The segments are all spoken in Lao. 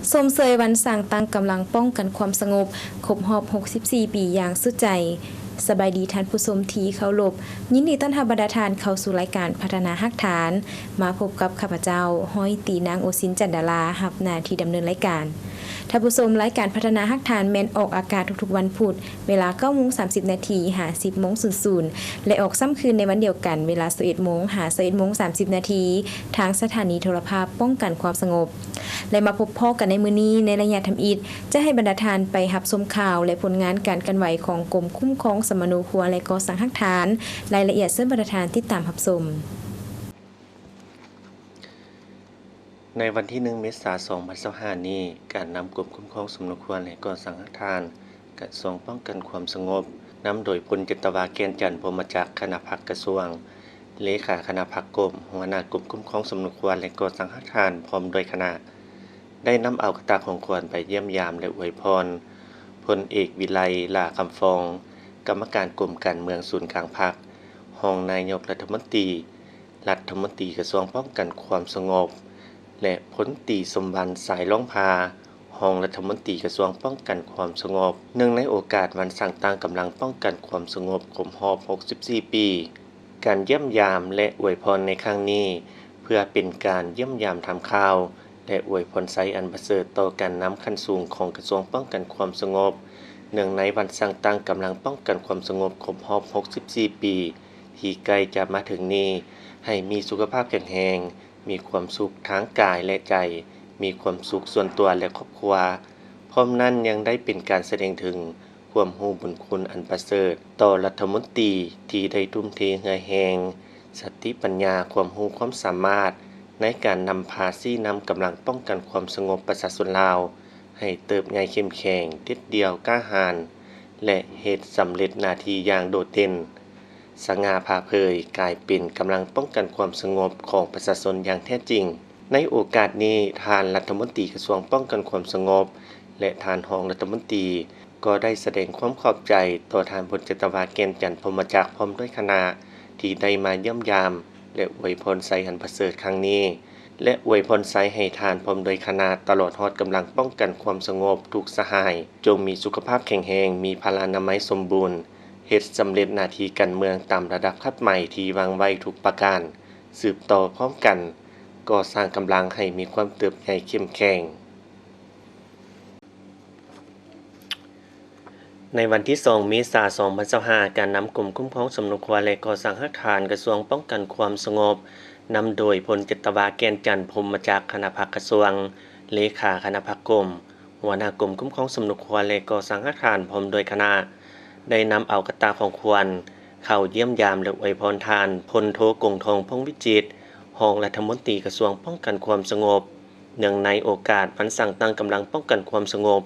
ຊົມເຊີຍວັນສ້າງຕັ້ງກຳລັງປ້ອງກັນຄວາມສະຫງົບ ຄົບຮອບຫົກສິບສີ່ປີຢ່າງສຸດໃຈ. ສະບາຍດີທ່ານຜູ້ຊົມທີ່ເຄົາລົບ, ຍິນດີຕ້ອນຮັບບັນດາທ່ານເຂົ້າສູ່ລາຍການພັດທະນາຮາກຖານ. ມາພົບກັບຂ້າພະເຈົ້າ ຮ້ອຍຕີນາງໂອຊິນ ຈັນດາລາ ຮັບໜ້າທີ່ດຳເນີນລາຍການ. ທ່ານຜູ້ຊົມ, ລາຍການພັດທະນາຮາກຖານແມ່ນອອກອາກາດທຸກໆວັນພຸດ ເວລາເກົ້າໂມງສາມສິບນາທີ ຫາ ສິບໂມງສູນສູນ ແລະ ອອກຊ້ຳຄືນໃນວັນດຽວກັນ ເວລາຊາວເອັດໂມງ ຫາ ຊາວເອັດໂມງສາມສິບນາທີ ທາງສະຖານີໂທລະພາບປ້ອງກັນຄວາມສະຫງົບ. ແລະ ມາພົບພໍ້ກັນໃນມື້ນີ້ ໃນໄລຍະທຳອິດ ຈະໃຫ້ບັນດາທ່ານໄປຮັບຊົມຂ່າວ ແລະ ຜົນງານການເຄື່ອນໄຫວຂອງກົມຄຸ້ມຄອງສຳມະໂນຄົວ ແລະ ກໍ່ສ້າງຮາກຖານ. ລາຍລະອຽດເຊີນບັນດາທ່ານຕິດຕາມຮັບຊົມ. ໃນວັນທີໜຶ່ງ ເມສາ ສອງພັນຊາວຫ້ານີ້, ການນຳກົມຄຸ້ມຄອງສຳມະໂນຄົວ ແລະ ກໍ່ສ້າງຮາກຖານ ກະຊວງປ້ອງກັນຄວາມສະຫງົບ ນຳໂດຍ ພົນຈັດຕະວາ ແກ່ນຈັນ ພົມມະຈັກ ຄະນະພັກກະຊວງ ເລຂາຄະນະພັກກົມ, ຫົວໜ້າກົມຄຸ້ມຄອງສຳມະໂນຄົວ ແລະ ກໍ່ສ້າງຮາກຖານ ພ້ອມດ້ວຍຄະນະ ໄດ້ນຳເອົາກະຕ່າຂອງຂວັນໄປຢ້ຽມຢາມ ແລະ ອວຍພອນ ພົນເອກ ວິໄລ ຫຼ້າຄຳຟອງ ກຳມະການກົມການເມືອງສູນກາງພັກ, ຮອງນາຍົກລັດຖະມົນຕີ ລັດຖະມົນຕີກະຊວງປ້ອງກັນຄວາມສະຫງົບ ແລະ ພົນຕີ ສົມວັນ ສາຍລ້ອງພາ ຮອງລັດຖະມົນຕີກະຊວງປ້ອງກັນຄວາມສະຫງົບ ເນື່ອງໃນໂອກາດວັນສ້າງຕັ້ງກຳລັງປ້ອງກັນຄວາມສະຫງົບຄົບຮອບຫົກສິບສີ່ປີ. ການຢ້ຽມຢາມ ແລະ ອວຍພອນໃນຄັ້ງນີ້ ເພື່ອເປັນການຢ້ຽມຢາມຖາມຂ່າວ ແລະ ອວຍພອນໄຊອັນປະເສີດຕໍ່ການນຳຂັ້ນສູງຂອງກະຊວງປ້ອງກັນຄວາມສະຫງົບ ເນື່ອງໃນວັນສ້າງຕັ້ງກຳລັງປ້ອງກັນຄວາມສະຫງົບຄົບຮອບຫົກສິບສີ່ປີ ທີ່ໃກ້ຈະມາເຖິງນີ້ ໃຫ້ມີສຸຂະພາບແຂງແຮງ, ມີຄວາມສຸກທາງກາຍ ແລະ ໃຈ, ມີຄວາມສຸກສ່ວນຕົວ ແລະ ຄອບຄົວ. ພ້ອມນັ້ນຍັງໄດ້ເປັນການສະແດງເຖິງຄວາມຮູ້ບຸນຄຸນອັນປະເສີດຕໍ່ລັດຖະມົນຕີ ທີ່ໄດ້ທຸ່ມເທເຫື່ອແຮງ, ສະຕິປັນຍາ, ຄວາມຮູ້ຄວາມສາມາດ ໃນການນຳພາຊີ້ນຳກຳລັງປ້ອງກັນຄວາມສະຫງົບປະຊາຊົນລາວ ໃຫ້ເຕີບໃຫຍ່ເຂັ້ມແຂງ, ເດັດດ່ຽວ, ກ້າຫານ ແລະ ເຮັດສຳເລັດໜ້າທີ່ຢ່າງໂດດເດັ່ນ, ສະຫງ່າຜ່າເຜີຍ, ກາຍເປັນກຳລັງປ້ອງກັນຄວາມສະຫງົບຂອງປະຊາຊົນຢ່າງແທ້ຈິງ. ໃນໂອກາດນີ້, ທ່ານລັດຖະມົນຕີກະຊວງປ້ອງກັນຄວາມສະຫງົບ ແລະ ທ່ານຮອງລັດຖະມົນຕີ ກໍໄດ້ສະແດງຄວາມຂອບໃຈຕໍ່ທ່ານ ພົນຈັດຕະວາ ແກ່ນຈັນ ພົມມະຈັກ ພ້ອມດ້ວຍຄະນະ ທີ່ໄດ້ມາຢ້ຽມຢາມ ແລະ ອວຍພອນໄຊອັນປະເສີດຄັ້ງນີ້ ແລະ ອວຍພອນໄຊໃຫ້ທ່ານພ້ອມດ້ວຍຄະນະ ຕະຫຼອດຮອດກຳລັງປ້ອງກັນຄວາມສະຫງົບທຸກສະຫາຍ ຈົ່ງມີສຸຂະພາບແຂງແຮງ, ມີພະລານາໄມສົມບູນ, ເຮັດສຳເລັດໜ້າທີ່ການເມືອງຕາມລະດັບຄາດໝາຍທີ່ວາງໄວ້ທຸກປະການ, ສືບຕໍ່ພ້ອມກັນກໍ່ສ້າງກຳລັງໃຫ້ມີຄວາມເຕີບໃຫຍ່ເຂັ້ມແຂງ. ໃນວັນທີສອງ ເມສາ ສອງພັນຊາວຫ້າ, ການນຳກົມຄຸ້ມຄອງສຳມະໂນຄົວ ແລະ ກໍ່ສ້າງຮາກຖານ ກະຊວງປ້ອງກັນຄວາມສະຫງົບ ນຳໂດຍ ພົນຈັດຕະວາ ແກ່ນຈັນ ພົມມະຈັກ ຄະນະພັກກະຊວງ, ເລຂາຄະນະພັກກົມ, ຫົວໜ້າກົມຄຸ້ມຄອງສຳມະໂນຄົວ ແລະ ກໍ່ສ້າງຮາກຖານ ພ້ອມດ້ວຍຄະນະ ໄດ້ນຳເອົາກະຕ່າຂອງຂວັນ ເຂົ້າຢ້ຽມຢາມ ແລະ ອວຍພອນທ່ານ ພົນໂທ ກົງທອງ ພົງວິຈິດ ຮອງລັດຖະມົນຕີກະຊວງປ້ອງກັນຄວາມສະຫງົບ ເນື່ອງໃນໂອກາດວັນສ້າງຕັ້ງກຳລັງປ້ອງກັນຄວາມສະຫງົບ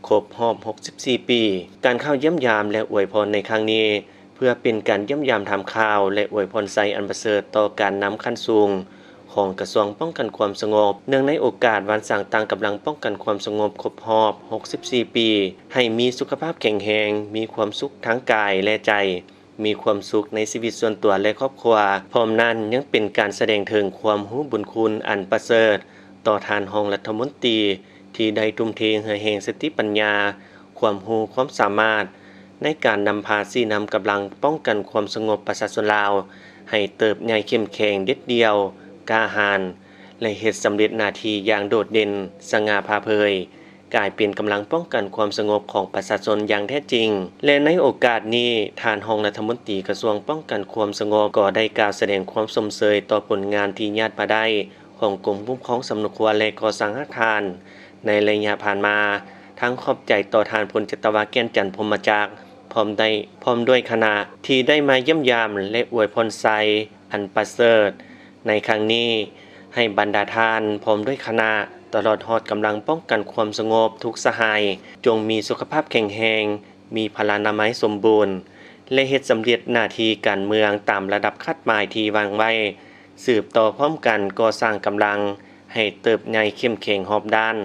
ຄົບຮອບຫົກສິບສີ່ປີ. ການເຂົ້າຢ້ຽມຢາມ ແລະ ອວຍພອນໃນຄັ້ງນີ້ ເພື່ອເປັນການຢ້ຽມຢາມຖາມຂ່າວ ແລະ ອວຍພອນໄຊອັນປະເສີດຕໍ່ການນຳຂັ້ນສູງຂອງກະຊວງປ້ອງກັນຄວາມສະຫງົບ ເນື່ອງໃນໂອກາດວັນສ້າງຕັ້ງກຳລັງປ້ອງກັນຄວາມສະຫງົບຄົບຮອບຫົກສິບສີ່ປີ, ໃຫ້ມີສຸຂະພາບແຂງແຮງ, ມີຄວາມສຸກທາງກາຍ ແລະ ໃຈ, ມີຄວາມສຸກໃນຊີວິດສ່ວນຕົວ ແລະ ຄອບຄົວ. ພ້ອມນັ້ນຍັງເປັນການສະແດງເຖິງຄວາມຮູ້ບຸນຄຸນອັນປະເສີດຕໍ່ທ່ານຮອງລັດຖະມົນຕີ ທີ່ໄດ້ທຸ່ມເທເຫື່ອແຮງສະຕິປັນຍາ, ຄວາມຮູ້ຄວາມສາມາດ ໃນການນຳພາຊີ້ນຳກຳລັງປ້ອງກັນຄວາມສະຫງົບປະຊາຊົນລາວ ໃຫ້ເຕີບໃຫຍ່ເຂັ້ມແຂງ, ເດັດດ່ຽວ, ກ້າຫານ ແລະ ເຮັດສຳເລັດໜ້າທີ່ຢ່າງໂດດເດັ່ນ, ສະຫງ່າຜ່າເຜີຍ, ກາຍເປັນກຳລັງປ້ອງກັນຄວາມສະຫງົບຂອງປະຊາຊົນຢ່າງແທ້ຈິງ. ແລະ ໃນໂອກາດນີ້, ທ່ານຮອງລັດຖະມົນຕີກະຊວງປ້ອງກັນຄວາມສະຫງົບ ກໍໄດ້ກ່າວສະແດງຄວາມຊົມເຊີຍຕໍ່ຜົນງານທີ່ຍາດມາໄດ້ ຂອງກົມຄຸ້ມຄອງສຳມະໂນຄົວ ແລະ ກໍ່ສ້າງຮາກຖານ ໃນໄລຍະຜ່ານມາ, ທັງຂອບໃຈຕໍ່ທ່ານພົນຈັດຕະວາ ແກ່ນຈັນ ພົມມະຈັກ ພ້ອມໄດ້ ພ້ອມດ້ວຍຄະນະ ທີ່ໄດ້ມາຢ້ຽມຢາມ ແລະ ອວຍພອນໄຊອັນປະເສີດໃນຄັ້ງນີ້ ໃຫ້ບັນດາທ່ານ ພ້ອມດ້ວຍຄະນະ ຕະຫຼອດຮອດກຳລັງປ້ອງກັນຄວາມສະຫງົບທຸກສະຫາຍ ຈົ່ງມີສຸຂະພາບແຂງແຮງ, ມີພະລານາໄມສົມບູນ ແລະ ເຮັດສຳເລັດໜ້າທີ່ການເມືອງຕາມລະດັບຄາດໝາຍທີ່ວາງໄວ້, ສືບຕໍ່ພ້ອມກັນກໍ່ສ້າງກຳລັງໃຫ້ເຕີບໃຫຍ່ເຂັ້ມແຂງຮອບດ້ານ.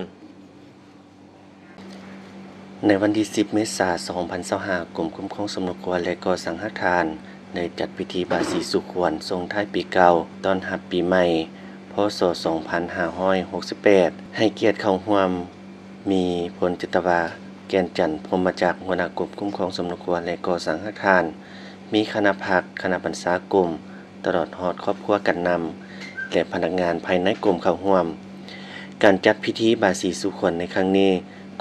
ໃນວັນທີສິບ ເມສາ ສອງພັນຊາວຫ້າ, ກົມຄຸ້ມຄອງສຳມະໂນຄົວ ແລະ ກໍ່ສ້າງຮາກຖານ ໄດ້ຈັດພິທີບາສີສູ່ຂວັນສົ່ງທ້າຍປີເກົ່າ ຕ້ອນຮັບປີໃໝ່ ພ.ສ. ສອງພັນຫ້າຮ້ອຍຫົກສິບແປດ ໃຫ້ກຽດເຂົ້າຮ່ວມ ມີ ພົນຈັດຕະວາ ແກ່ນຈັນ ພົມມະຈັກ ຫົວໜ້າກົມຄຸ້ມຄອງສຳມະໂນຄົວ ແລະ ກໍ່ສ້າງຮາກຖານ, ມີຄະນະພັກ, ຄະນະບັນຊາກົມ, ຕະຫຼອດຮອດຄອບຄົວການນຳ ແລະ ພະນັກງານພາຍໃນກົມເຂົ້າຮ່ວມ. ການຈັດພິທີບາສີສູ່ຂວັນໃນຄັ້ງນີ້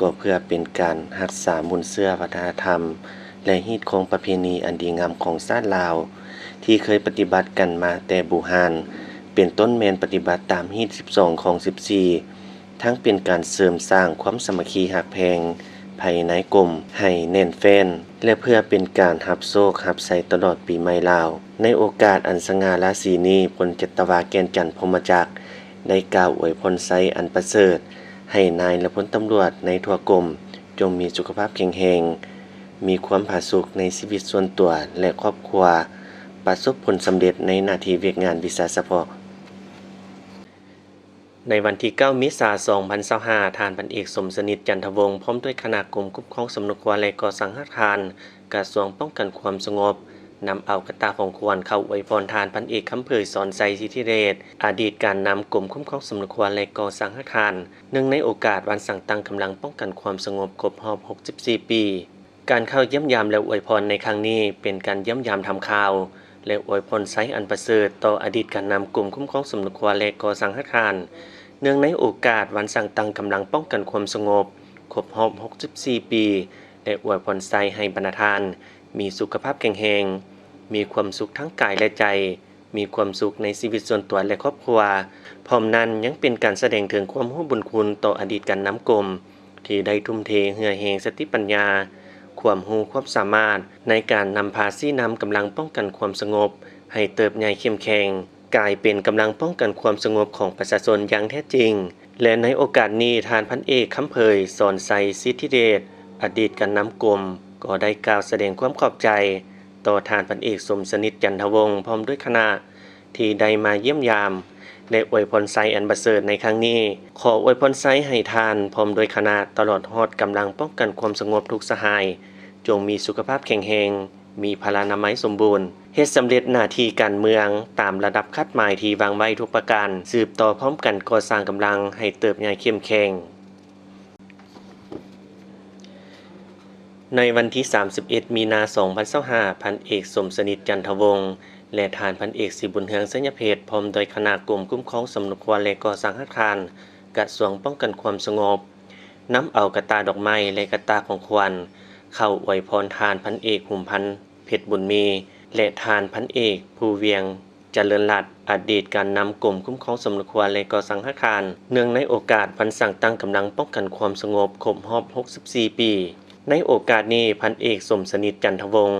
ກໍເພື່ອເປັນການຮັກສາມູນເຊື້ອວັດທະນະທຳ ແລະ ຮີດຄອງປະເພນີອັນດີງາມຂອງຊາດລາວ ທີ່ເຄີຍປະຕິບັດກັນມາແຕ່ບູຮານ, ເປັນຕົ້ນແມ່ນປະຕິບັດຕາມຮີດສິບສອງ ຄອງສິບສີ່, ທັງເປັນການເສີມສ້າງຄວາມສາມັກຄີຮັກແພງພາຍໃນກົມໃຫ້ແໜ້ນແຟ້ນ ແລະ ເພື່ອເປັນການຮັບໂຊກຮັບໄຊຕະຫຼອດປີໃໝ່ລາວ. ໃນໂອກາດອັນສະຫງ່າລາສີນີ້, ພົນຈັດຕະວາ ແກ່ນຈັນ ພົມມະຈັກ ໄດ້ກ່າວອວຍພອນໄຊອັນປະເສີດໃຫ້ນາຍ ແລະ ພົນຕຳຫຼວດໃນທົ່ວກົມ ຈົ່ງມີສຸຂະພາບແຂງແຮງ, ມີຄວາມຜາສຸກໃນຊີວິດສ່ວນຕົວ ແລະ ຄອບຄົວ, ປະສົບຜົນສຳເລັດໃນໜ້າທີ່ວຽກງານວິຊາສະເພາະ. ໃນວັນທີເກົ້າ ເມສາ ສອງພັນຊາວຫ້າ ທ່ານພັນເອກ ສົມສະໜິດ ຈັນທະວົງ ພ້ອມດ້ວຍຄະນະກົມຄຸ້ມຄອງສຳມະໂນຄົວ ແລະ ກໍ່ສ້າງຮາກຖານ ກະຊວງປ້ອງກັນຄວາມສະຫງົບ ນຳເອົາກະຕ່າຂອງຂວັນເຂົ້າອວຍພອນທ່ານພັນເອກ ຄຳເຜີຍ ສອນໄຊ ສິດທິເດດ ອະດີດການນຳກົມຄຸ້ມຄອງສຳມະໂນຄົວ ແລະ ກໍ່ສ້າງຮາກຖານ ເນື່ອງໃນໂອກາດວັນສ້າງຕັ້ງກຳລັງປ້ອງກັນຄວາມສະຫງົບຄົບຮອບຫົກສິບສີ່ປີ. ການເຂົ້າຢ້ຽມຢາມ ແລະ ອວຍພອນໃນຄັ້ງນີ້ ເປັນການຢ້ຽມຢາມທຳຂ່າວ ແລະ ອວຍພອນໄຊອັນປະເສີດຕໍ່ອະດີດການນຳກົມຄຸ້ມຄອງສຳມະໂນຄົວ ແລະ ກໍ່ສ້າງຮາກຖານ ເນື່ອງໃນໂອກາດວັນສ້າງຕັ້ງກຳລັງປ້ອງກັນຄວາມສະຫງົບຄົບຮອບຫົກສິບສີ່ປີ ແລະ ອວຍພອນໄຊໃຫ້ບັນດາທ່ານມີສຸຂະພາບແຂງແຮງ, ມີຄວາມສຸກທັງກາຍ ແລະ ໃຈ, ມີຄວາມສຸກໃນຊີວິດສ່ວນຕົວ ແລະ ຄອບຄົວ. ພ້ອມນັ້ນຍັງເປັນການສະແດງເຖິງຄວາມຮູ້ບຸນຄຸນຕໍ່ອະດີດການນຳກົມ ທີ່ໄດ້ທຸ່ມເທເຫື່ອແຮງສະຕິປັນຍາ, ຄວາມຮູ້ຄວາມສາມາດ ໃນການນຳພາຊີ້ນຳກຳລັງປ້ອງກັນຄວາມສະຫງົບໃຫ້ເຕີບໃຫຍ່ເຂັ້ມແຂງ, ກາຍເປັນກຳລັງປ້ອງກັນຄວາມສະຫງົບຂອງປະຊາຊົນຢ່າງແທ້ຈິງ. ແລະ ໃນໂອກາດນີ້, ທ່ານພັນເອກ ຄຳເຜີຍ ສອນໄຊ ສິດທິເດດ ອະດີດການນຳກົມ ກໍໄດ້ກ່າວສະແດງຄວາມຂອບໃຈຕໍ່ທ່ານພັນເອກ ສົມສະໜິດ ຈັນທະວົງ ພ້ອມດ້ວຍຄະນະ ທີ່ໄດ້ມາຢ້ຽມຢາມ ແລະ ອວຍພອນໄຊອັນປະເສີດໃນຄັ້ງນີ້. ຂໍອວຍພອນໄຊໃຫ້ທ່ານ ພ້ອມດ້ວຍຄະນະ ຕະຫຼອດຮອດກຳລັງປ້ອງກັນຄວາມສະຫງົບທຸກສະຫາຍ ຈົ່ງມີສຸຂະພາບແຂງແຮງ, ມີພະລານາໄມສົມບູນ, ເຮັດສຳເລັດໜ້າທີ່ການເມືອງຕາມລະດັບຄາດໝາຍທີ່ວາງໄວ້ທຸກປະການ, ສືບຕໍ່ພ້ອມກັນກໍ່ສ້າງກຳລັງໃຫ້ເຕີບໃຫຍ່ເຂັ້ມແຂງ. ໃນວັນທີສາມສິບເອັດ ມີນາ ສອງພັນຊາວຫ້າ ພັນເອກ ສົມສະໜິດ ຈັນທະວົງ ແລະ ທ່ານພັນເອກ ສີບຸນເຮືອງ ໄຊຍະເພັດ ພ້ອມດ້ວຍຄະນະກົມຄຸ້ມຄອງສຳມະໂນຄົວ ແລະ ກໍ່ສ້າງຮາກຖານ ກະຊວງປ້ອງກັນຄວາມສະຫງົບ ນຳເອົາກະຕ່າດອກໄມ້ ແລະ ກະຕ່າຂອງຂວັນ ເຂົ້າອວຍພອນທ່ານພັນເອກ ຫຸມພັນ ເພັດບຸນມີ ແລະ ທ່ານພັນເອກ ພູວຽງ ຈະເລີນລັດ ອະດີດການນຳກົມຄຸ້ມຄອງສຳມະໂນຄົວ ແລະ ກໍ່ສ້າງຮາກຖານ ເນື່ອງໃນໂອກາດວັນສ້າງຕັ້ງກຳລັງປ້ອງກັນຄວາມສະຫງົບຄົບຮອບຫົກສິບສີ່ປີ. ໃນໂອກາດນີ້ ພັນເອກ ສົມສະໜິດ ຈັນທະວົງ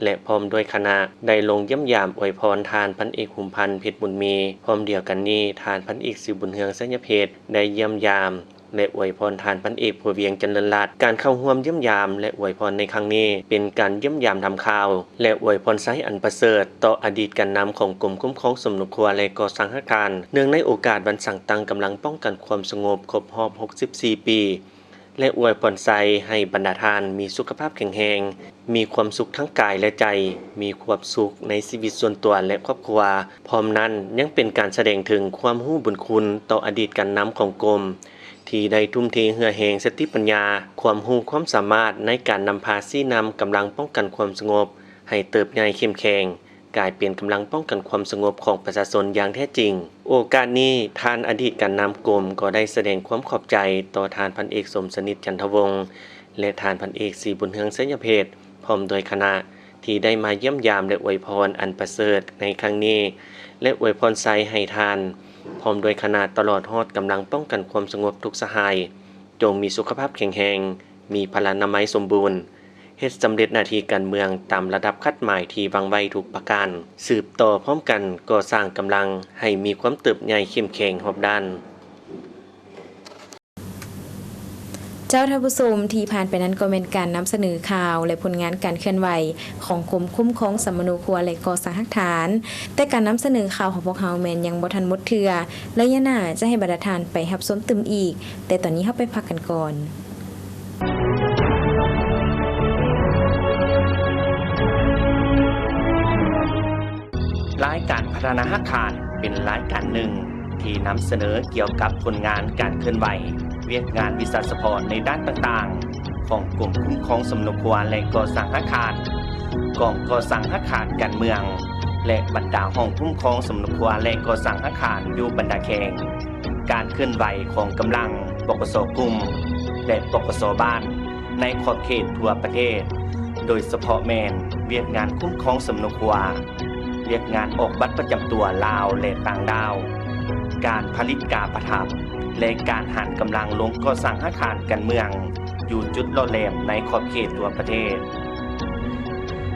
ແລະ ພ້ອມດ້ວຍຄະນະ ໄດ້ລົງຢ້ຽມຢາມອວຍພອນທ່ານພັນເອກ ຫຸມພັນ ເພັດບຸນມີ. ພ້ອມດຽວກັນນີ້ ທ່ານພັນເອກ ສີບຸນເຮືອງ ໄຊຍະເພັດ ໄດ້ຢ້ຽມຢາມ ແລະ ອວຍພອນທ່ານພັນເອກ ພູວຽງ ຈະເລີນລັດ. ການເຂົ້າຮ່ວມຢ້ຽມຢາມ ແລະ ອວຍພອນໃນຄັ້ງນີ້ ເປັນການຢ້ຽມຢາມທຳຂ່າວ ແລະ ອວຍພອນໄຊອັນປະເສີດຕໍ່ອະດີດການນຳຂອງກົມຄຸ້ມຄອງສຳມະໂນຄົວ ແລະ ກໍ່ສ້າງຮາກຖານ ເນື່ອງໃນໂອກາດວັນສ້າງຕັ້ງກຳລັງປ້ອງກັນຄວາມສະຫງົບຄົບຮອບຫົກສິບສີ່ປີ ແລະ ອວຍພອນໄຊໃຫ້ບັນດາທ່ານມີສຸຂະພາບແຂງແຮງ, ມີຄວາມສຸກທັງກາຍ ແລະ ໃຈ, ມີຄວາມສຸກໃນຊີວິດສ່ວນຕົວ ແລະ ຄອບຄົວ. ພ້ອມນັ້ນຍັງເປັນການສະແດງເຖິງຄວາມຮູ້ບຸນຄຸນຕໍ່ອະດີດການນຳຂອງກົມ ທີ່ໄດ້ທຸ່ມເທເຫື່ອແຮງສະຕິປັນຍາ, ຄວາມຮູ້ຄວາມສາມາດໃນການນຳພາຊີ້ນຳກຳລັງປ້ອງກັນຄວາມສະຫງົບໃຫ້ເຕີບໃຫຍ່ເຂັ້ມແຂງ, ກາຍເປັນກຳລັງປ້ອງກັນຄວາມສະຫງົບຂອງປະຊາຊົນຢ່າງແທ້ຈິງ. ໂອກາດນີ້, ທ່ານອະດີດການນຳກົມກໍໄດ້ສະແດງຄວາມຂອບໃຈຕໍ່ທ່ານພັນເອກ ສົມສະໜິດ ຈັນທະວົງ ແລະ ທ່ານພັນເອກ ສີບຸນເຮືອງ ໄຊຍະເພັດ ພ້ອມດ້ວຍຄະນະ ທີ່ໄດ້ມາຢ້ຽມຢາມ ແລະ ອວຍພອນອັນປະເສີດໃນຄັ້ງນີ້ ແລະ ອວຍພອນໄຊໃຫ້ທ່ານ ພ້ອມດ້ວຍຄະນະ ຕະຫຼອດຮອດກຳລັງປ້ອງກັນຄວາມສະຫງົບທຸກສະຫາຍ ຈົ່ງມີສຸຂະພາບແຂງແຮງ, ມີພະລານາໄມສົມບູນ, ເຮັດສຳເລັດໜ້າທີ່ການເມືອງຕາມລະດັບຄາດໝາຍທີ່ວາງໄວ້ທຸກປະການ, ສືບຕໍ່ພ້ອມກັນກໍ່ສ້າງກຳລັງໃຫ້ມີຄວາມເຕີບໃຫຍ່ເຂັ້ມແຂງຮອບດ້ານ. ເຈົ້າທ່ານຜູ້ຊົມ, ທີ່ຜ່ານໄປນັ້ນກໍແມ່ນການນຳສະເໜີຂ່າວ ແລະ ຜົນງານການເຄື່ອນໄຫວຂອງກົມຄຸ້ມຄອງສຳມະໂນຄົວ ແລະ ກໍ່ສ້າງຮາກຖານ. ແຕ່ການນຳສະເໜີຂ່າວຂອງພວກເຮົາແມ່ນຍັງບໍ່ທັນໝົດເທື່ອ, ໄລຍະໜ້າຈະໃຫ້ບັນດາທ່ານໄປຮັບຊົມຕື່ມອີກ, ແຕ່ຕອນນີ້ເຮົາໄປພັກກັນກ່ອນ. ລາຍການພັດທະນາຮາກຖານເປັນລາຍການໜຶ່ງ ທີ່ນຳສະເໜີກ່ຽວກັບຜົນງານການເຄື່ອນໄຫວ, ວຽກງານວິຊາສະເພາະໃນດ້ານຕ່າງໆ ຂອງກົມຄຸ້ມຄອງສຳນົວຄົວ ແລະ ກໍ່ສ້າງຮາກຖານ, ກອງກໍ່ສ້າງຮາກຖານການເມືອງ ແລະ ບັນດາຫ້ອງຄຸ້ມຄອງສຳນົວຄົວ ແລະ ກໍ່ສ້າງຮາກຖານຢູ່ບັນດາແຂວງ, ການເຄື່ອນໄຫວຂອງກຳລັງ ປກສ ກຸ່ມ ແລະ ປກສ ບ້ານ ໃນຂອບເຂດທົ່ວປະເທດ, ໂດຍສະເພາະແມ່ນວຽກງານຄຸ້ມຄອງສຳນົວຄົວ, ວຽກງານອອກບັດປະຈຳຕົວລາວ ແລະ ຕ່າງດ້າວ, ການຜະລິດກາປະທັບ ແລະ ການຫັນກຳລັງລົງກໍ່ສ້າງຮາກຖານການເມືອງ ຢູ່ຈຸດຫຼໍ່ແຫຼມໃນຂອບເຂດທົ່ວປະເທດ.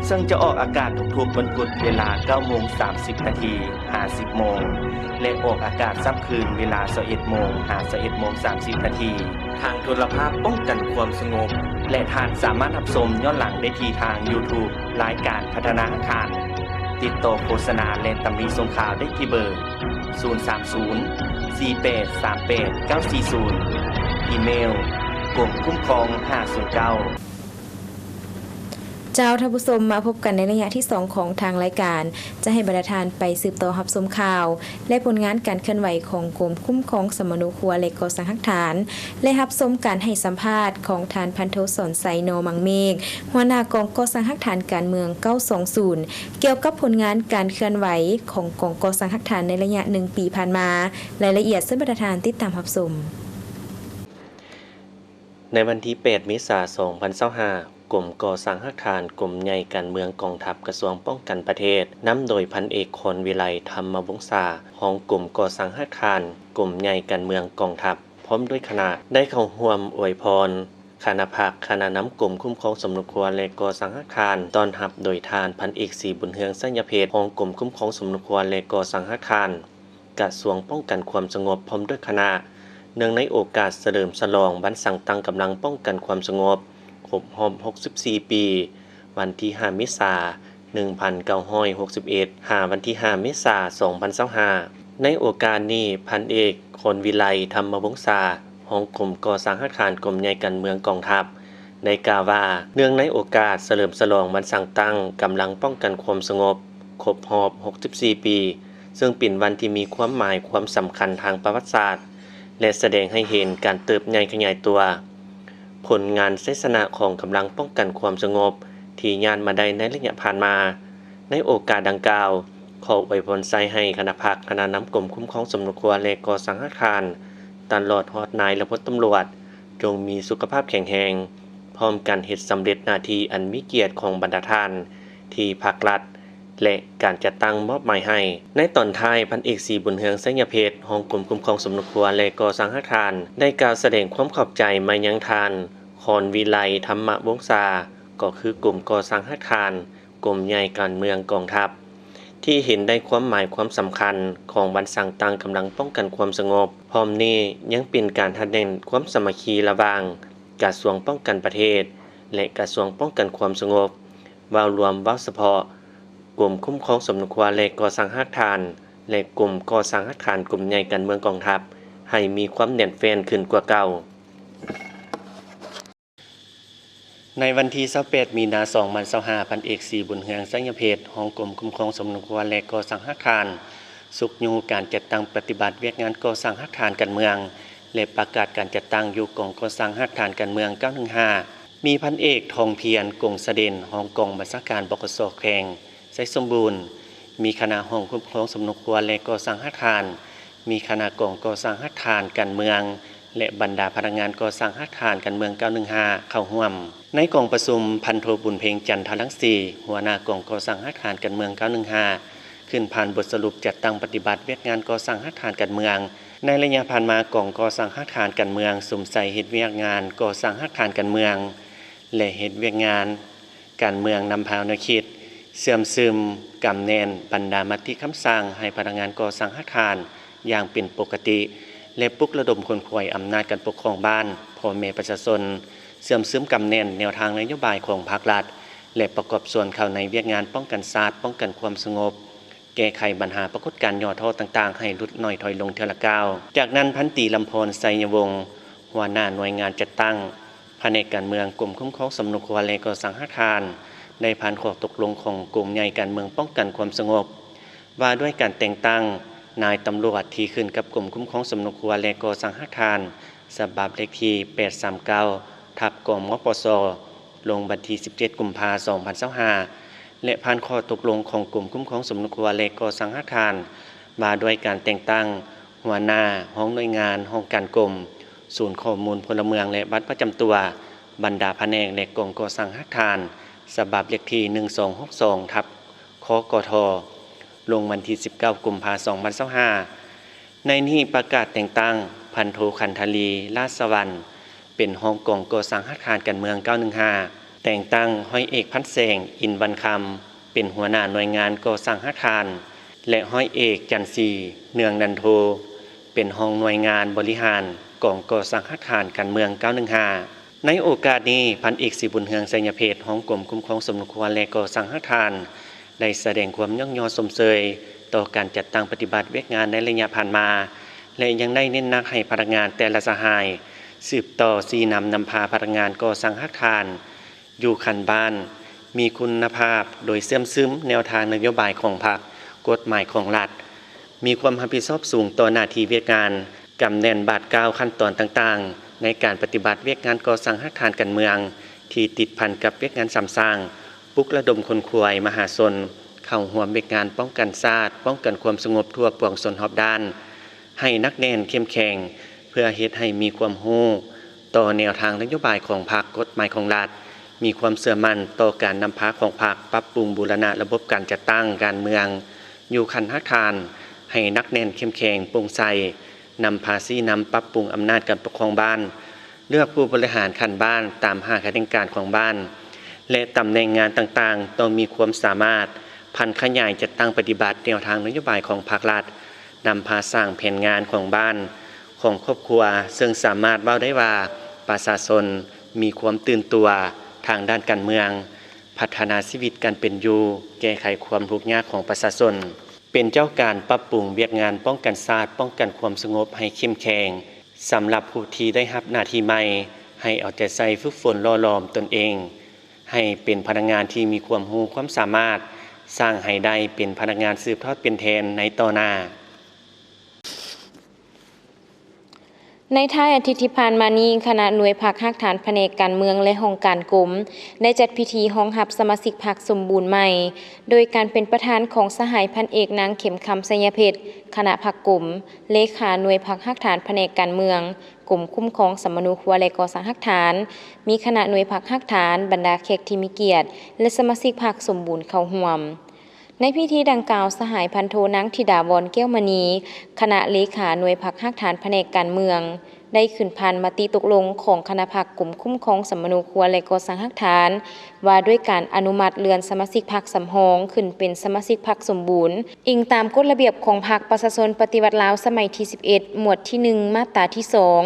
ເຊິ່ງຈະອອກອາກາດທຸກໆວັນພຸດເວລາເກົ້າໂມງສາມສິບນາທີ ຫາ ສິບໂມງ ແລະ ອອກອາກາດຊ້ຳຄືນເວລາຊາວເອັດໂມງ ຫາ ຊາວເອັດໂມງສາມສິບນາທີ ທາງໂທລະພາບປ້ອງກັນຄວາມສະຫງົບ ແລະ ທ່ານສາມາດຮັບຊົມຍ້ອນຫຼັງໄດ້ທີ່ທາງ YouTube ລາຍການພັດທະນາຮາກຖານ. ຕິດຕໍ່ໂຄສະນາ ແລະ ຕຳໜິສົ່ງຂ່າວໄດ້ທີ່ເບີ ສູນສາມສູນ ສີ່ແປດສາມແປດເກົ້າສີ່ສູນ, ອີເມວ ກົມຄຸ້ມຄອງຫ້າສູນເກົ້າ. ເຈົ້າ, ທ່ານຜູ້ຊົມ, ມາພົບກັນໃນໄລຍະທີສອງຂອງທາງລາຍການ, ຈະໃຫ້ບັນດາທ່ານໄປສືບຕໍ່ຮັບຊົມຂ່າວ ແລະ ຜົນງານການເຄື່ອນໄຫວຂອງກົມຄຸ້ມຄອງສຳມະໂນຄົວ ແລະ ກໍ່ສ້າງຮາກຖານ ແລະ ຮັບຊົມການໃຫ້ສຳພາດຂອງທ່ານພັນໂທ ສອນໄຊ ນອມັງເມກ, ຫົວໜ້າກອງກໍ່ສ້າງຮາກຖານການເມືອງເກົ້າສອງສູນ ກ່ຽວກັບຜົນງານການເຄື່ອນໄຫວຂອງກອງກໍ່ສ້າງຮາກຖານໃນໄລຍະໜຶ່ງປີຜ່ານມາ. ລາຍລະອຽດເຊີນບັນດາທ່ານຕິດຕາມຮັບຊົມ. ໃນວັນທີແປດເມສາ ສອງພັນຊາວຫ້າ ກົມກໍ່ສ້າງຮາກຖານ ກົມໃຫຍ່ການເມືອງກອງທັບ ກະຊວງປ້ອງກັນປະເທດ ນຳໂດຍພັນເອກ ຄອນວິໄລ ທຳມະວົງສາ ຮອງກົມກໍ່ສ້າງຮາກຖານ ກົມໃຫຍ່ການເມືອງກອງທັບ ພ້ອມດ້ວຍຄະນະ ໄດ້ເຂົ້າຮ່ວມອວຍພອນຄະນະພັກ, ຄະນະນຳກົມຄຸ້ມຄອງສຳນົວຄົວ ແລະ ກໍ່ສ້າງຮາກຖານ, ຕ້ອນຮັບໂດຍທ່ານພັນເອກ ສີບຸນເຮືອງ ໄຊຍະເພັດ ຮອງກົມຄຸ້ມຄອງສຳນົວຄົວ ແລະ ກໍ່ສ້າງຮາກຖານ ກະຊວງປ້ອງກັນຄວາມສະຫງົບ ພ້ອມດ້ວຍຄະນະ ເນື່ອງໃນໂອກາດສະເຫຼີມສະຫຼອງວັນສ້າງຕັ້ງກຳລັງປ້ອງກັນຄວາມສະຫງົບ ຄົບຮອບຫົກສິບສີ່ປີ ວັນທີຫ້າເມສາ ໜຶ່ງພັນເກົ້າຮ້ອຍຫົກສິບເອັດ ຫາວັນທີຫ້າເມສາ ສອງພັນຊາວຫ້າ. ໃນໂອກາດນີ້ ພັນເອກ ຄອນວິໄລ ທຳມະວົງສາ ຮອງກົມກໍ່ສ້າງຮາກຖານ ກົມໃຫຍ່ການເມືອງກອງທັບ ໄດ້ກ່າວວ່າ ເນື່ອງໃນໂອກາດສະເຫຼີມສະຫຼອງວັນສ້າງຕັ້ງກຳລັງປ້ອງກັນຄວາມສະຫງົບ ຄົບຮອບຫົກສິບສີ່ປີ ເຊິ່ງເປັນວັນທີ່ມີຄວາມໝາຍຄວາມສຳຄັນທາງປະຫວັດສາດ ແລະ ສະແດງໃຫ້ເຫັນການເຕີບໃຫຍ່ຂະຫຍາຍຕົວ ຜົນງານໄຊຊະນະຂອງກຳລັງປ້ອງກັນຄວາມສະຫງົບທີ່ຍາດມາໄດ້ໃນໄລຍະຜ່ານມາ. ໃນໂອກາດດັ່ງກ່າວ, ຂໍອວຍພອນໄຊໃຫ້ຄະນະພັກ, ຄະນະນຳກົມຄຸ້ມຄອງສຳນົວຄົວ ແລະ ກໍ່ສ້າງຮາກຖານ, ຕະຫຼອດຮອດນາຍ ແລະ ພົນຕຳຫຼວດ, ຈົ່ງມີສຸຂະພາບແຂງແຮງ, ພ້ອມກັນເຮັດສຳເລັດໜ້າທີ່ອັນມີກຽດຂອງບັນດາທ່ານ ທີ່ພັກລັດ ແລະ ການຈັດຕັ້ງມອບໝາຍໃຫ້. ໃນຕອນທ້າຍ, ພັນເອກ ສີບຸນເຮືອງ ໄຊຍະເພັດ ຮອງກົມຄຸ້ມຄອງສຳນົວຄົວ ແລະ ກໍ່ສ້າງຮາກຖານ ໄດ້ກ່າວສະແດງຄວາມຂອບໃຈມາຍັງທ່ານ ຄອນວິໄລ ທຳມະວົງສາ ກໍຄືກົມກໍ່ສ້າງຮາກຖານ ກົມໃຫຍ່ການເມືອງກອງທັບ ທີ່ເຫັນໄດ້ຄວາມໝາຍຄວາມສຳຄັນຂອງວັນສ້າງຕັ້ງກຳລັງປ້ອງກັນຄວາມສະຫງົບ. ພ້ອມນີ້ຍັງເປັນການຮັດແໜ້ນຄວາມສາມັກຄີລະຫວ່າງກະຊວງປ້ອງກັນປະເທດ ແລະ ກະຊວງປ້ອງກັນຄວາມສະຫງົບ ເວົ້າລວມ, ເວົ້າສະເພາະ, ກົມຄຸ້ມຄອງສຳນົວຄົວ ແລະ ກໍ່ສ້າງຮາກຖານ ແລະ ກົມກໍ່ສ້າງຮາກຖານ ກົມໃຫຍ່ການເມືອງກອງທັບ ໃຫ້ມີຄວາມແໜ້ນແຟ້ນຂຶ້ນກວ່າເກົ່າ. ໃນວັນທີຊາວແປດ ມີນາ ສອງພັນຊາວຫ້າ, ພັນເອກ ສີບຸນເຮືອງ ໄຊຍະເພັດ ຮອງກົມຄຸ້ມຄອງສຳນົວຄົວ ແລະ ກໍ່ສ້າງຮາກຖານ ຊຸກຍູ້ການຈັດຕັ້ງປະຕິບັດວຽກງານກໍ່ສ້າງຮາກຖານການເມືອງ ແລະ ປະກາດການຈັດຕັ້ງຢູ່ກອງກໍ່ສ້າງຮາກຖານການເມືອງ ເກົ້າໜຶ່ງຫ້າ ມີພັນເອກ ທອງພຽນ ກົງສະເດັ່ນ ຮອງກອງບັນຊາການ ປກສ ແຂວງໄຊສົມບູນ, ມີຄະນະຫ້ອງຄຸ້ມຄອງສຳນົວຄົວ ແລະ ກໍ່ສ້າງຮາກຖານ, ມີຄະນະກອງກໍ່ສ້າງຮາກຖານການເມືອງ ແລະ ບັນດາພະນັກງານກໍ່ສ້າງຮາກຖານການເມືອງ ເກົ້າໜຶ່ງຫ້າ ເຂົ້າຮ່ວມ. ໃນກອງປະຊຸມ, ພັນໂທ ບຸນເພັງ ຈັນທະລັງສີ, ຫົວໜ້າກອງກໍ່ສ້າງຮາກຖານການເມືອງ ເກົ້າໜຶ່ງຫ້າ ຂຶ້ນຜ່ານບົດສະຫຼຸບຈັດຕັ້ງປະຕິບັດວຽກງານກໍ່ສ້າງຮາກຖານການເມືອງ. ໃນໄລຍະຜ່ານມາ, ກອງກໍ່ສ້າງຮາກຖານການເມືອງສຸມໃສ່ເຮັດວຽກງານກໍ່ສ້າງຮາກຖານການເມືອງ ແລະ ເຮັດວຽກງານການເມືອງນຳພາແນວຄິດ, ເຊື່ອມຊຶມ, ກຳແໜ້ນບັນດາມະຕິຄຳສັ່ງໃຫ້ພະນັກງານກໍ່ສ້າງຮາກຖານຢ່າງເປັນປົກກະຕິ ແລະ ປຸກລະດົມຂົນຂວາຍອຳນາດການປົກຄອງບ້ານ, ພໍ່ແມ່ປະຊາຊົນ, ເຊື່ອມຊຶມກຳແໜ້ນແນວທາງນະໂຍບາຍຂອງພາກລັດ ແລະ ປະກອບສ່ວນເຂົ້າໃນວຽກງານປ້ອງກັນຊາດ, ປ້ອງກັນຄວາມສະຫງົບ, ແກ້ໄຂບັນຫາປາກົດການຫຍໍ້ທໍ້ຕ່າງໆ ໃຫ້ຫຼຸດໜ້ອຍຖອຍລົງເທື່ອລະກ້າວ. ຈາກນັ້ນ, ພັນຕີ ລຳພອນ ໄຊຍະວົງ, ຫົວໜ້າໜ່ວຍງານຈັດຕັ້ງພະແນກການເມືອງ ກົມຄຸ້ມຄອງສຳນົວຄົວ ແລະ ກໍ່ສ້າງຮາກຖານ ໄດ້ຜ່ານຂໍ້ຕົກລົງຂອງກົມໃຫຍ່ການເມືອງປ້ອງກັນຄວາມສະຫງົບ ວ່າດ້ວຍການແຕ່ງຕັ້ງ ນາຍຕຳຫຼວດທີ່ຂຶ້ນກັບກົມຄຸ້ມຄອງສຳມະໂນຄົວ ແລະ ກໍ່ສ້າງຮາກຖານ ສະບັບເລກທີແປດສາມເກົ້າ ທັບ ກມປຊ ລົງວັນທີສິບເຈັດ ກຸມພາ ສອງພັນຊາວຫ້າ ແລະ ຜ່ານຂໍ້ຕົກລົງຂອງກົມຄຸ້ມຄອງສຳມະໂນຄົວ ແລະ ກໍ່ສ້າງຮາກຖານ ວ່າດ້ວຍການແຕ່ງຕັ້ງຫົວໜ້າຫ້ອງໜ່ວຍງານ, ຫ້ອງການກົມ, ສູນຂໍ້ມູນພົນລະເມືອງ ແລະ ບັດປະຈຳຕົວ ບັນດາພະແນກ ແລະ ກອງກໍ່ສ້າງຮາກຖານ ສະບັບເລກທີໜຶ່ງສອງຫົກສອງ ທັບ ຄກທ ລົງວັນທີສິບເກົ້າ ກຸມພາ ສອງພັນຊາວຫ້າ. ໃນນີ້ປະກາດແຕ່ງຕັ້ງ ພັນໂທ ຂັນທະລີ ລາດສະຫວັນ ເປັນຮອງກອງກໍ່ສ້າງຮາກຖານການເມືອງ ເກົ້າໜຶ່ງຫ້າ, ແຕ່ງຕັ້ງ ຮ້ອຍເອກ ພັນແສງ ອິນວັນຄຳ ເປັນຫົວໜ້າໜ່ວຍງານກໍ່ສ້າງຮາກຖານ ແລະ ຮ້ອຍເອກ ຈັນສີ ເນືອງນັນໂທ ເປັນຮອງໜ່ວຍງານບໍລິຫານກອງກໍ່ສ້າງຮາກຖານການເມືອງ ເກົ້າໜຶ່ງຫ້າ. ໃນໂອກາດນີ້, ພັນເອກ ສີບຸນເຮືອງ ໄຊຍະເພັດ ຮອງກົມຄຸ້ມຄອງສຳມະໂນຄົວ ແລະ ກໍ່ສ້າງຮາກຖານ ໄດ້ສະແດງຄວາມຍ້ອງຍໍຊົມເຊີຍຕໍ່ການຈັດຕັ້ງປະຕິບັດວຽກງານໃນໄລຍະຜ່ານມາ ແລະ ຍັງໄດ້ເນັ້ນໜັກໃຫ້ພະນັກງານແຕ່ລະສະຫາຍ ສືບຕໍ່ຊີ້ນຳນຳພາພະນັກງານກໍ່ສ້າງຮາກຖານ ຢູ່ຂັ້ນບ້ານ ມີຄຸນນະພາບ ໂດຍເຊື່ອມຊຶມແນວທາງນະໂຍບາຍຂອງພັກ, ກົດໝາຍຂອງລັດ, ມີຄວາມຮັບຜິດຊອບສູງຕໍ່ໜ້າທີ່ວຽກງານ, ກຳແໜ້ນບາດກ້າວຂັ້ນຕອນຕ່າງໆ ໃນການປະຕິບັດວຽກງານກໍ່ສ້າງຮາກຖານການເມືອງ ທີ່ຕິດພັນກັບວຽກງານສຳສ້າງ, ປຸກລະດົມຂົນຂວາຍມະຫາຊົນ ເຂົ້າຮ່ວມວຽກງານປ້ອງກັນຊາດ, ປ້ອງກັນຄວາມສະຫງົບທົ່ວປວງຊົນຮອບດ້ານ ໃຫ້ໜັກແໜ້ນເຂັ້ມແຂງ ເພື່ອເຮັດໃຫ້ມີຄວາມຮູ້ຕໍ່ແນວທາງນະໂຍບາຍຂອງພັກ, ກົດໝາຍຂອງລັດ, ມີຄວາມເຊື່ອໝັ້ນຕໍ່ການນຳພາຂອງພັກ, ປັບປຸງບູລະນະລະບົບການຈັດຕັ້ງການເມືອງຢູ່ຂັ້ນຮາກຖານໃຫ້ໜັກແໜ້ນເຂັ້ມແຂງ, ໂປ່ງໃສ, ນຳພາຊີ້ນຳປັບປຸງອຳນາດການປົກຄອງບ້ານ, ເລືອກຜູ້ບໍລິຫານຂັ້ນບ້ານຕາມຫ້າຂະແໜງການຂອງບ້ານ ແລະ ຕຳແໜ່ງງານຕ່າງໆ ຕ້ອງມີຄວາມສາມາດຜັນຂະຫຍາຍຈັດຕັ້ງປະຕິບັດແນວທາງນະໂຍບາຍຂອງພັກລັດ, ນຳພາສ້າງແຜນງານຂອງບ້ານ, ຂອງຄອບຄົວ, ເຊິ່ງສາມາດເວົ້າໄດ້ວ່າປະຊາຊົນມີຄວາມຕື່ນຕົວທາງດ້ານການເມືອງ, ພັດທະນາຊີວິດການເປັນຢູ່, ແກ້ໄຂຄວາມທຸກຍາກຂອງປະຊາຊົນ, ເປັນເຈົ້າການປັບປຸງວຽກງານປ້ອງກັນຊາດ, ປ້ອງກັນຄວາມສະຫງົບໃຫ້ເຂັ້ມແຂງ. ສຳລັບຜູ້ທີ່ໄດ້ຮັບໜ້າທີ່ໃໝ່, ໃຫ້ເອົາໃຈໃສ່ຝຶກຝົນຫຼໍ່ຫຼອມຕົນເອງ ໃຫ້ເປັນພະນັກງານທີ່ມີຄວາມຮູ້ຄວາມສາມາດ, ສ້າງໃຫ້ໄດ້ເປັນພະນັກງານສືບທອດເປັນແທນໃນຕໍ່ໜ້າ. ໃນທ້າຍອາທິດທີ່ຜ່ານມານີ້, ຄະນະໜ່ວຍພັກຮາກຖານພະແນກການເມືອງ ແລະ ຫ້ອງການກົມ ໄດ້ຈັດພິທີຮອງຮັບສະມາຊິກພັກສົມບູນໃໝ່ ໂດຍການເປັນປະທານຂອງສະຫາຍພັນເອກ ນາງ ເຂັມຄຳ ໄຊຍະເພັດ ຄະນະພັກກົມ, ເລຂາໜ່ວຍພັກຮາກຖານພະແນກການເມືອງ, ກົມຄຸ້ມຄອງສຳມະໂນຄົວ ແລະ ກໍ່ສ້າງຮາກຖານ, ມີຄະນະໜ່ວຍພັກຮາກຖານ, ບັນດາແຂກທີ່ມີກຽດ ແລະ ສະມາຊິກພັກສົມບູນເຂົ້າຮ່ວມ. ໃນພິທີດັ່ງກ່າວ, ສະຫາຍພັນໂທ ນາງ ທິດາວອນ ແກ້ວມະນີ ຄະນະເລຂາໜ່ວຍພັກຮາກຖານພະແນກການເມືອງ ໄດ້ຂຶ້ນຜ່ານມະຕິຕົກລົງຂອງຄະນະພັກກົມຄຸ້ມຄອງສຳມະໂນຄົວ ແລະ ກໍ່ສ້າງຮາກຖານ ວ່າດ້ວຍການອະນຸມັດເລື່ອນສະມາຊິກພັກສຳຮອງຂຶ້ນເປັນສະມາຊິກພັກສົມບູນ ອີງຕາມກົດລະບຽບຂອງພັກປະຊາຊົນປະຕິວັດລາວສະໄໝທີສິບເອັດ ໝວດທີໜຶ່ງ ມາດຕາທີສອງ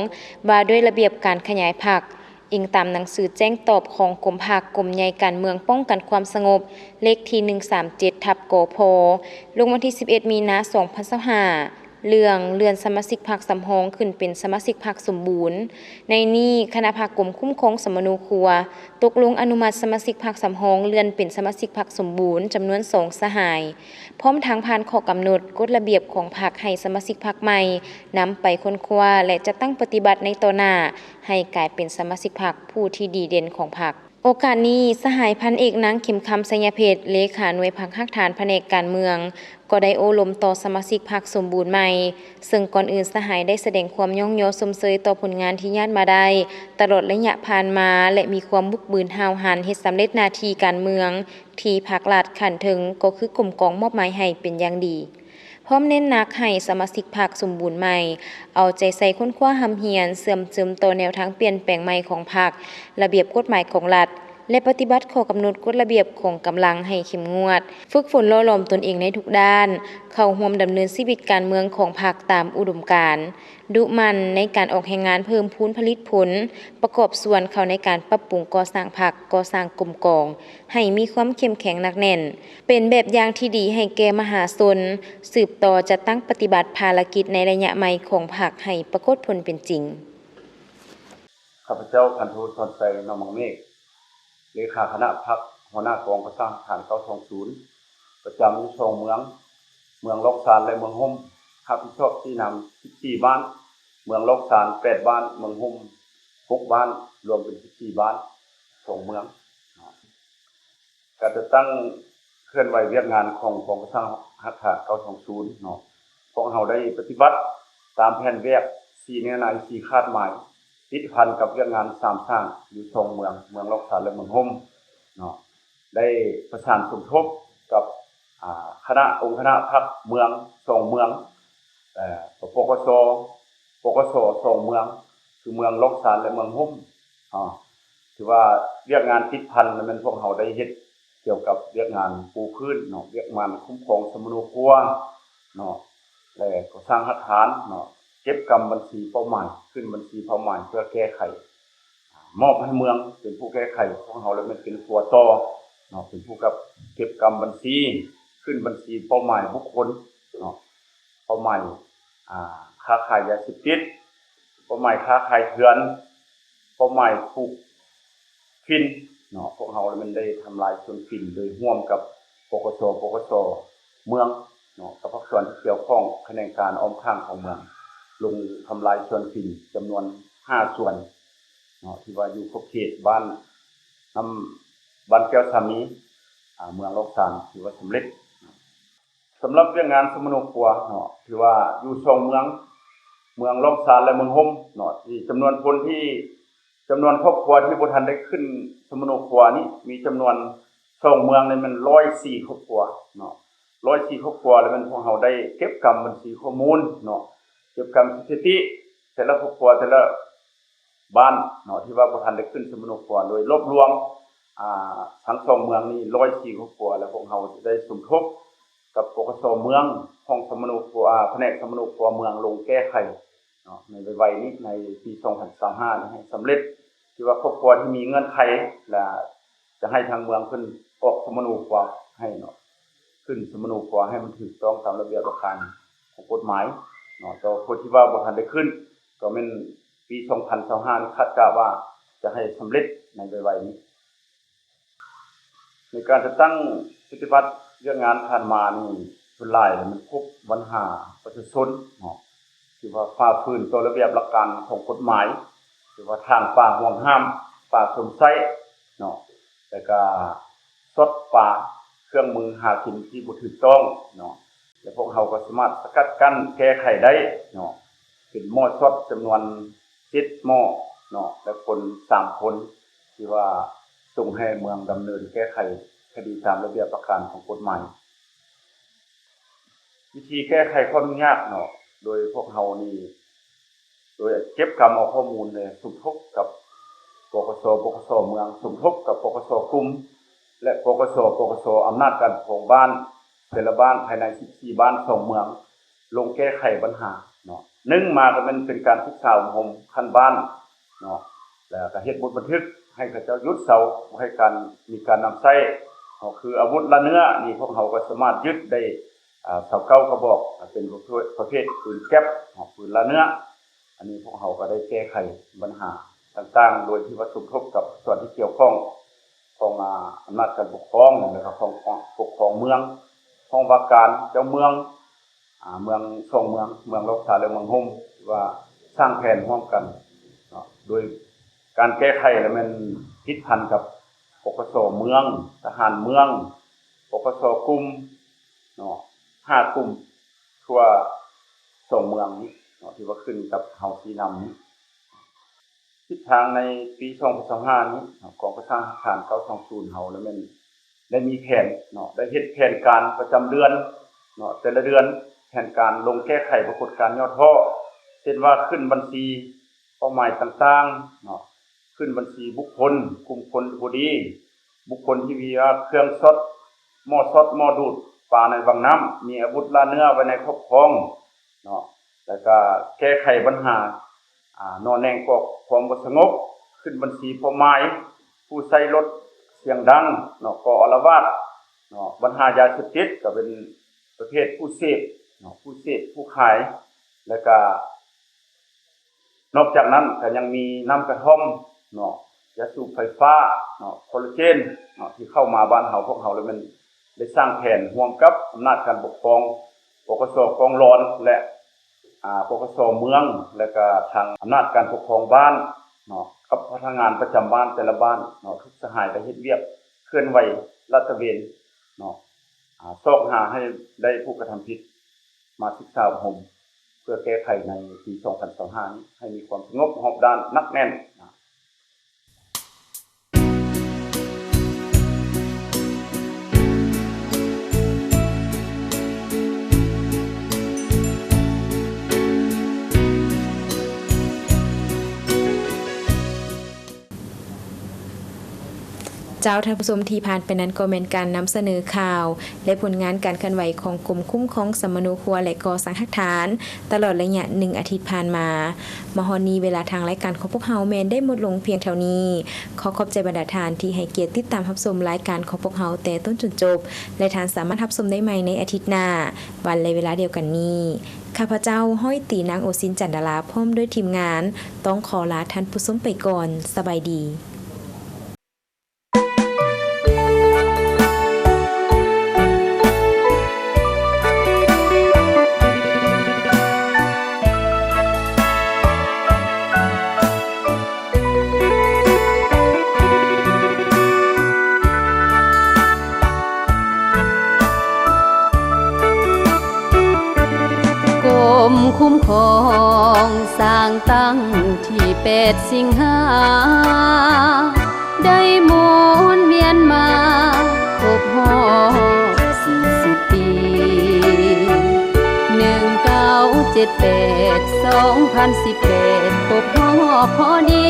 ວ່າດ້ວຍລະບຽບການຂະຫຍາຍພັກ, ອີງຕາມໜັງສືແຈ້ງຕອບຂອງກົມພັກ ກົມໃຫຍ່ການເມືອງປ້ອງກັນຄວາມສະຫງົບ ເລກທີໜຶ່ງສາມເຈັດ ທັບ ກພ ລົງວັນທີສິບເອັດ ມີນາ ສອງພັນຊາວຫ້າ ເລື່ອງເລື່ອນສະມາຊິກພັກສຳຮອງຂຶ້ນເປັນສະມາຊິກພັກສົມບູນ. ໃນນີ້, ຄະນະພັກກົມຄຸ້ມຄອງສຳມະໂນຄົວ ຕົກລົງອະນຸມັດສະມາຊິກພັກສຳຮອງເລື່ອນເປັນສະມາຊິກພັກສົມບູນຈຳນວນສອງສະຫາຍ, ພ້ອມທັງຜ່ານຂໍ້ກຳນົດ, ກົດລະບຽບຂອງພັກໃຫ້ສະມາຊິກພັກໃໝ່ນຳໄປຄົ້ນຄວ້າ ແລະ ຈັດຕັ້ງປະຕິບັດໃນຕໍ່ໜ້າ ໃຫ້ກາຍເປັນສະມາຊິກພັກຜູ້ທີ່ດີເດັ່ນຂອງພັກ. ໂອກາດນີ້, ສະຫາຍພັນເອກ ນາງ ເຂັມຄຳ ໄຊຍະເພັດ ເລຂາໜ່ວຍພັກຮາກຖານພະແນກການເມືອງ ກໍໄດ້ໂອ້ລົມຕໍ່ສະມາຊິກພັກສົມບູນໃໝ່, ເຊິ່ງກ່ອນອື່ນສະຫາຍໄດ້ສະແດງຄວາມຍ້ອງຍໍຊົມເຊີຍຕໍ່ຜົນງານທີ່ຍາດມາໄດ້ຕະຫຼອດໄລຍະຜ່ານມາ ແລະ ມີຄວາມບຸກບືນຫ້າວຫັນເຮັດສຳເລັດໜ້າທີ່ການເມືອງທີ່ພັກລັດຂັ້ນເທິງ ກໍຄືກົມກອງມອບໝາຍໃຫ້ເປັນຢ່າງດີ. ພ້ອມເນັ້ນໜັກໃຫ້ສະມາຊິກພັກສົມບູນໃໝ່ ເອົາໃຈໃສ່ຄົ້ນຄວ້າຮ່ຳຮຽນ, ເຊື່ອມຊຶມຕໍ່ແນວທາງປ່ຽນແປງໃໝ່ຂອງພັກ, ລະບຽບກົດໝາຍຂອງລັດ ແລະ ປະຕິບັດຂໍ້ກຳນົດກົດລະບຽບຂອງກຳລັງໃຫ້ເຂັ້ມງວດ, ຝຶກຝົນຫຼໍ່ຫຼອມຕົນເອງໃນທຸກດ້ານ, ເຂົ້າຮ່ວມດຳເນີນຊີວິດການເມືອງຂອງພັກຕາມອຸດົມການ, ດຸໝັ່ນໃນການອອກແຮງງານເພີ່ມພູນຜະລິດຜົນ, ປະກອບສ່ວນເຂົ້າໃນການປັບປຸງກໍ່ສ້າງພັກ, ກໍ່ສ້າງກົມກອງ ໃຫ້ມີຄວາມເຂັ້ມແຂງໜັກແໜ້ນ, ເປັນແບບຢ່າງທີ່ດີໃຫ້ແກ່ມະຫາຊົນ, ສືບຕໍ່ຈັດຕັ້ງປະຕິບັດພາລະກິດໃນໄລຍະໃໝ່ຂອງພັກໃຫ້ປາກົດຜົນເປັນຈິງ. ຂ້າພະເຈົ້າ ພັນໂທ ສອນໄຊ ນາມມັງເມກ ເລຂາຄະນະພັກ, ຫົວໜ້າກອງກໍ່ສ້າງຖານເກົ້າສອງສູນ ປະຈຳຢູ່ສອງເມືອງ, ເມືອງລອກຊານ ແລະ ເມືອງຮົ່ມ. ຮັບຜິດຊອບຊີ້ນຳສິບສີ່ບ້ານ, ເມືອງລ່ອງຊານແປດບ້ານ, ເມືອງຮົ່ມຫົກບ້ານ, ລວມເປັນສິບສີ່ບ້ານ ສອງເມືອງ. ການຈັດຕັ້ງເຄື່ອນໄຫວວຽກງານຂອງກອງກະຊາກຮາກຖານເກົ້າສອງສູນເນາະ, ພວກເຮົາໄດ້ປະຕິບັດຕາມແຜນວຽກ ສີ່ເນື້ອໃນ ສີ່ຄາດໝາຍ ຕິດພັນກັບວຽກງານສາມສ້າງຢູ່ສອງເມືອງ, ເມືອງລ່ອງຊານ ແລະ ເມືອງຮົ່ມເນາະ, ໄດ້ປະສານສົມທົບກັບ ອາ ຄະນະ ອົງຄະນະພັກເມືອງສອງເມືອງ, ເອີ ປກສ ປກສ ສອງເມືອງ ຄືເມືອງລ່ອງຊານ ແລະ ເມືອງຮົ່ມເນາະ. ຖືວ່າວຽກງານຕິດພັນແມ່ນພວກເຮົາໄດ້ເຮັດກ່ຽວກັບວຽກງານປູພື້ນເນາະ, ວຽກງານຄຸ້ມຄອງສຳມະໂນຄົວເນາະ ແລະ ກໍສ້າງຮາກຖານເນາະ, ເກັບກຳບັນຊີເປົ້າໝາຍ, ຂຶ້ນບັນຊີເປົ້າໝາຍເພື່ອແກ້ໄຂ, ມອບໃຫ້ເມືອງເປັນຜູ້ແກ້ໄຂ, ພວກເຮົາລະແມ່ນເປັນຂົວຕໍ່ເນາະ, ເປັນຜູ້ກັບເກັບກຳບັນຊີ, ຂຶ້ນບັນຊີເປົ້າໝາຍບຸກຄົນເນາະ, ເປົ້າໝາຍ ອາ ຄ້າຂາຍຢາເສບຕິດ, ເປົ້າໝາຍຄ້າຂາຍເຖື່ອນ, ເປົ້າໝາຍປູກຝິ່ນເນາະ, ພວກເຮົາລະແມ່ນໄດ້ທຳລາຍສວນຝິ່ນ ໂດຍຮ່ວມກັບ ປກສ ປກສ ເມືອງເນາະ, ກັບພາກສ່ວນທີ່ກ່ຽວຂ້ອງ ຂະແໜງການອ້ອມຂ້າງຂອງເມືອງ ລົງທຳລາຍສວນຝິ່ນຈຳນວນຫ້າສວນເນາະ, ທີ່ວ່າຢູ່ຂອບເຂດບ້ານນ້ຳ ບ້ານແກ້ວສາມີ ອາ ເມືອງລ່ອງຊານ ຖືວ່າສຳເລັດ. ສຳລັບວຽກງານສຳມະໂນຄົວເນາະ ຖືວ່າຢູ່ສອງເມືອງ ເມືອງລ່ອງຊານ ແລະ ເມືອງຮົ່ມເນາະ, ທີ່ຈຳນວນຄົນທີ່ ຈຳນວນຄອບຄົວທີ່ບໍ່ທັນໄດ້ຂຶ້ນສຳມະໂນຄົວນີ້ ມີຈຳນວນສອງເມືອງນີ້ແມ່ນຮ້ອຍສີ່ຄອບຄົວເນາະ, ຮ້ອຍສີ່ຄອບຄົວ ແລ້ວແມ່ນພວກເຮົາໄດ້ເກັບກຳບັນຊີຂໍ້ມູນເນາະ, ເກັບກຳສະຖິຕິແຕ່ລະຄອບຄົວ ແຕ່ລະ ບ້ານເນາະ ທີ່ວ່າບໍ່ທັນໄດ້ຂຶ້ນສຳມະໂນຄົວ ໂດຍລວບລວມ ອາ ທັງສອງເມືອງນີ້ຮ້ອຍສີ່ຄອບຄົວ ແລະ ພວກເຮົາໄດ້ສົມທົບກັບ ປກສ ເມືອງ ຫ້ອງສຳມະໂນຄົວ ອາ ພະແນກສຳມະໂນຄົວເມືອງລົງແກ້ໄຂເນາະ ໃນໄວໆນີ້ ໃນປີສອງພັນຊາວຫ້ານີ້ໃຫ້ສຳເລັດ, ທີ່ວ່າຄອບຄົວທີ່ມີເງື່ອນໄຂ ແລະ ຈະໃຫ້ທາງເມືອງເພິ່ນອອກສຳມະໂນຄົວໃຫ້ເນາະ, ຂຶ້ນສຳມະໂນຄົວໃຫ້ມັນຖືກຕ້ອງຕາມລະບຽບຫຼັກການຂອງກົດໝາຍເນາະ, ແຕ່ວ່າຜູ້ທີ່ວ່າບໍ່ທັນໄດ້ຂຶ້ນ ກໍແມ່ນ ປີສອງພັນຊາວຫ້ານີ້ຄາດກະວ່າຈະໃຫ້ສຳເລັດໃນໄວໆນີ້. ໃນການຈັດຕັ້ງປະຕິບັດວຽກງານຜ່ານມານີ້ ສ່ວນຫຼາຍແລ້ວມັນພົບບັນຫາປະຊາຊົນເນາະ ທີ່ວ່າຝ່າຝືນຕໍ່ລະບຽບຫຼັກການຂອງກົດໝາຍ ຫຼືວ່າຖາງປ່າຫວງຫ້າມ, ປ່າຊົມໃຊ້ເນາະ ແລ້ວກະ ຊອດປາ ເຄື່ອງມືຫາກິນທີ່ບໍ່ຖືກຕ້ອງເນາະ ແລະ ພວກເຮົາກໍສາມາດສະກັດກັ້ນແກ້ໄຂໄດ້ເນາະ, ເປັນໝໍ້ຊອດຈຳນວນເຈັດໝໍ້ເນາະ ແລະ ຄົນສາມຄົນ ທີ່ວ່າສົ່ງໃຫ້ເມືອງດຳເນີນແກ້ໄຂຄະດີຕາມລະບຽບຫຼັກການຂອງກົດໝາຍ. ວິທີແກ້ໄຂຄວາມຫຍຸ້ງຍາກເນາະ ໂດຍພວກເຮົານີ້ ໂດຍເກັບກຳເອົາຂໍ້ມູນ ແລະ ສົມທົບກັບ ປກສ ປກສ ເມືອງ, ສົມທົບກັບ ປກສ ກຸ່ມ ແລະ ປກສ ປກສ ອຳນາດການປົກຄອງບ້ານ ແຕ່ລະບ້ານພາຍໃນສິບສີ່ບ້ານ ສອງເມືອງ ລົງແກ້ໄຂບັນຫາເນາະ. ໜຶ່ງມາກໍແມ່ນເປັນການປຶກສາອົບຮົມຂັ້ນບ້ານເນາະ ແລ້ວກໍເຮັດບົດບັນທຶກໃຫ້ເຂົາເຈົ້າຢຸດເຊົາ ບໍ່ໃຫ້ການ ມີການນຳໃຊ້ເນາະ. ຄືອາວຸດລ່າເນື້ອນີ້ ພວກເຮົາກໍສາມາດຍຶດໄດ້ ອາ ຊາວເກົ້າກະບອກ ເປັນປະເພດ ປະເພດປືນແກັບເນາະ ປືນລ່າເນື້ອ. ອັນນີ້ພວກເຮົາກໍໄດ້ແກ້ໄຂບັນຫາຕ່າງໆ ໂດຍທີ່ວ່າສົມທົບກັບສ່ວນທີ່ກ່ຽວຂ້ອງຂອງ ອາ ອຳນາດການປົກຄອງ ແລ້ວກໍຂອງ ຂອງປົກຄອງເມືອງ, ຫ້ອງວ່າການເຈົ້າເມືອງ ອາ ເມືອງ ສອງເມືອງ ເມືອງລ່ອງຊານ ແລະ ເມືອງຮົ່ມ ທີ່ວ່າສ້າງແຜນຮ່ວມກັນເນາະ. ໂດຍການແກ້ໄຂລະແມ່ນຕິດພັນກັບ ປກສ ເມືອງ, ທະຫານເມືອງ, ປກສ ກຸ່ມເນາະ ຫ້າກຸ່ມ ທົ່ວສອງເມືອງນີ້ເນາະ ທີ່ວ່າຂຶ້ນກັບເຮົາຊີ້ນຳນີ້. ທິດທາງໃນປີສອງພັນຊາວຫ້ານີ້ເນາະ ກອງປະຊາຫາກຖານເກົ້າສອງສູນເຮົາລະແມ່ນໄດ້ມີແຜນເນາະ ໄດ້ເຮັດແຜນການປະຈຳເດືອນເນາະ ແຕ່ລະເດືອນ ແຜນການລົງແກ້ໄຂປາກົດການຫຍໍ້ທໍ້ ເຊັ່ນວ່າຂຶ້ນບັນຊີເປົ້າໝາຍຕ່າງໆເນາະ, ຂຶ້ນບັນຊີບຸກຄົນ, ກຸ່ມຄົນບໍ່ດີ, ບຸກຄົນທີ່ມີວ່າເຄື່ອງຊອດ, ໝໍ້ຊອດ, ໝໍ້ດູດປາໃນວັງນ້ຳ, ມີອາວຸດລ່າເນື້ອໄວ້ໃນຄອບຄອງເນາະ, ແລ້ວກະແກ້ໄຂບັນຫາ ອາ ໜໍ່ແໜງກໍ່ຄວາມບໍ່ສະຫງົບ, ຂຶ້ນບັນຊີເປົ້າໝາຍຜູ້ໃຊ້ລົດສຽງດັງເນາະ, ກໍ່ອາລະວາດເນາະ, ບັນຫາຢາເສບຕິດກໍເປັນປະເພດຜູ້ເສບເນາະ, ຜູ້ເສບ, ຜູ້ຂາຍ, ແລ້ວກະ ນອກຈາກນັ້ນກໍຍັງມີນ້ຳກະທ່ອມເນາະ, ຢາສູບໄຟຟ້າເນາະ, ຄໍລາເຈນເນາະ ທີ່ເຂົ້າມາບ້ານເຮົາ, ພວກເຮົາລະແມ່ນໄດ້ສ້າງແຜນຮ່ວມກັບອຳນາດການປົກຄອງ ປກສ ກອງລອນ ແລະ ອາ ປກສ ເມືອງ ແລະກະທາງອຳນາດການປົກຄອງບ້ານເນາະ ກັບພະນັກງານປະຈຳບ້ານແຕ່ລະບ້ານເນາະ ທຸກສະຫາຍໄດ້ເຮັດວຽກເຄື່ອນໄຫວລາດຕະເວນເນາະ ອາ ຊອກຫາໃຫ້ໄດ້ຜູ້ກະທຳຜິດມາສຶກສາອົບຮົມ ເພື່ອແກ້ໄຂໃນປີສອງພັນຊາວຫ້ານີ້ ໃຫ້ມີຄວາມສະຫງົບຮອບດ້ານໜັກແໜ້ນ. ເຈົ້າ ທ່ານຜູ້ຊົມ ທີ່ຜ່ານໄປນັ້ນກໍແມ່ນການນຳສະເໜີຂ່າວ ແລະ ຜົນງານການເຄື່ອນໄຫວຂອງກົມຄຸ້ມຄອງສຳມະໂນຄົວ ແລະ ກໍ່ສ້າງຮາກຖານ ຕະຫຼອດໄລຍະໜຶ່ງອາທິດຜ່ານມາ. ມາຮອດນີ້ເວລາທາງລາຍການຂອງພວກເຮົາແມ່ນໄດ້ໝົດລົງພຽງເທົ່ານີ້. ຂໍຂອບໃຈບັນດາທ່ານທີ່ໃຫ້ກຽດຕິດຕາມຮັບຊົມລາຍການຂອງພວກເຮົາແຕ່ຕົ້ນຈົນຈົບ ແລະ ທ່ານສາມາດຮັບຊົມໄດ້ໃໝ່ໃນອາທິດໜ້າ ວັນ ແລະ ເວລາດຽວກັນນີ້. ຂ້າພະເຈົ້າ ຮ້ອຍຕີ ນາງໂອຊິນ ຈັນດາລາ ພ້ອມດ້ວຍທີມງານ ຕ້ອງຂໍລາທ່ານຜູ້ຊົມໄປກ່ອນ. ສະບາຍດີ. ກົມຄຸ້ມຄອງສ້າງຕັ້ງທີແປດສິງຫາ ໄດ້ໝູນວຽນມາຄົບຮອບສີ່ສິບປີ ໜຶ່ງເກົ້າເຈັດແປດ ສອງພັນສິບແປດ ຄົບຮອບພໍດີ.